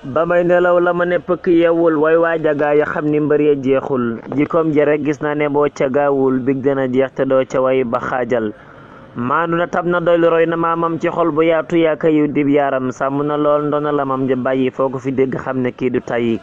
ba may nelaw la ma ne pëkk yeewul way waaja gaa ya xam ni mbër ya jeexul jikoom ji rek gis naa ne boo ca gaawul big dana jeex te doo ca way ba xaajal maanu na tab na doylu roy na maamam ci xol bu yaatu yaaka yu dib yaaram sàmm na lool ndona lamam ja bàyyi foo ko fi dégg xam ne kii du tayyi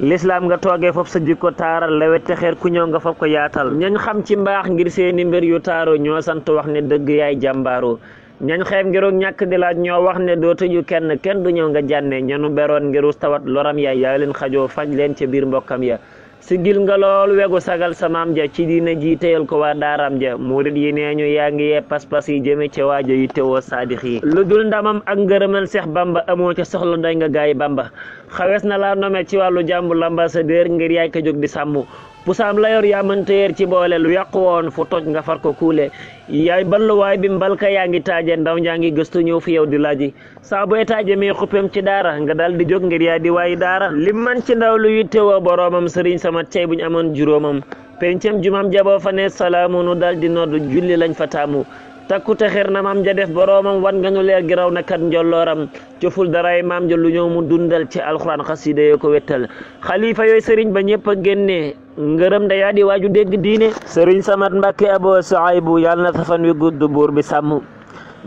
lislaam nga toogee foofu sa jikko taaral lewet te xeer ku ñëw nga foofu ko yaatal ñañ xam ci mbaax ngir seeni mbir yu taaru ñoo sant wax ne dëgg yaay jàmbaaru ñañ xeeb ngiru ñàkk di laaj ñoo wax ne doo tëju kenn du ñëw nga jànne ñanu beroon ngiru tawat loram ya yaa leen xajoo faj leen ca biir mbokkam ya sigil nga lool wegu sagal samaam ja ci diina ji téyal ko waa daaram ja murit yi nee ñu yaa ngi yee pas-pas yi jëme ca waajo yi teewoo saadix yi lu dul ndamam ak ngërëmal Seex Bamba amoo ca soxla doy nga gaay Bamba xawees na laa nome ci wàllu jàmbu l'ambassadeur ngir yaay ko jóg di sàmm pusaam la yor yaa mënta yéer ci boole lu yàqu woon fu toj nga far ko kuule yaay balluwaay bi mbalka yaa ngi taaje ndaw njaa ngi gëstu ñëw fi yow di laaji saa bu taaje mi xuppem ci daara nga dal di jóg ngir yaa di waayi daara lim man ci ndaw lu yittewoo boroomam sëriñ sama cey buñ amoon juróomam pencam jumam jaboo fa ne salaamu nu dal di noddu julli lañ fa taamu takkute xer na maam ja def boroomam wan nga nu leer gi raw na kat njollooram coful daray maam ja lu ñëw mu dundal ci alxuraan xasida yoo ko wettal xalifa yooyu sëriñ ba ñëpp a génnee ngërëm da yaa di waaju dégg diine sëriñ Samat Mbàkke Abo Soaybu yàlla na safan wi gudd buur bi sàmm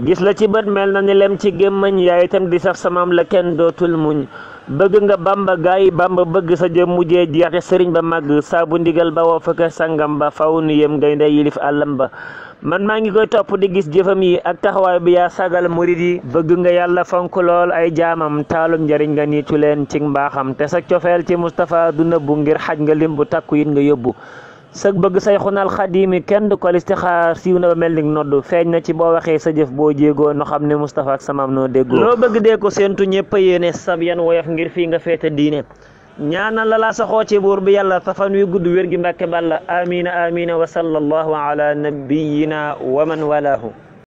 gis la ci bët mel na ni lem ci gémmañ yaay itam di saf samaam la kenn dootul muñ bëgg nga Bamba gaay Bamba bëgg sa jëm mujjee jeex sëriñ ba màgg saabu ndigal ba woo fekk sangam ba faw nu yem gaynde yilif àllam ba man maa ngi koy topp di gis jëfam yi ak taxawaay bi yaa sagal murid yi bëgg nga yàlla fonk lool ay jaamam taalum njariñ nga niitu leen ci mbaaxam te sa cofeel ci Moustapha du nëbbu ngir xaj nga lim bu takku it nga yóbbu sëg bëgg say xunal xadimi kenn du ko listixaar siiw na ba mel ni noddu feeñ na ci boo waxee sa jëf boo jéegoo no xam ne Moustapha ak samaam noo déggoo loo bëgg dee ko séentu ñëpp a yéene sab yan woyof ngir fii nga feete diine ñaanal la laa saxoo ci buur bi yàlla safan wi gudd wér gi Mbàkke balla amina amina wa sallallahu ala nabiyyina wa man walaahu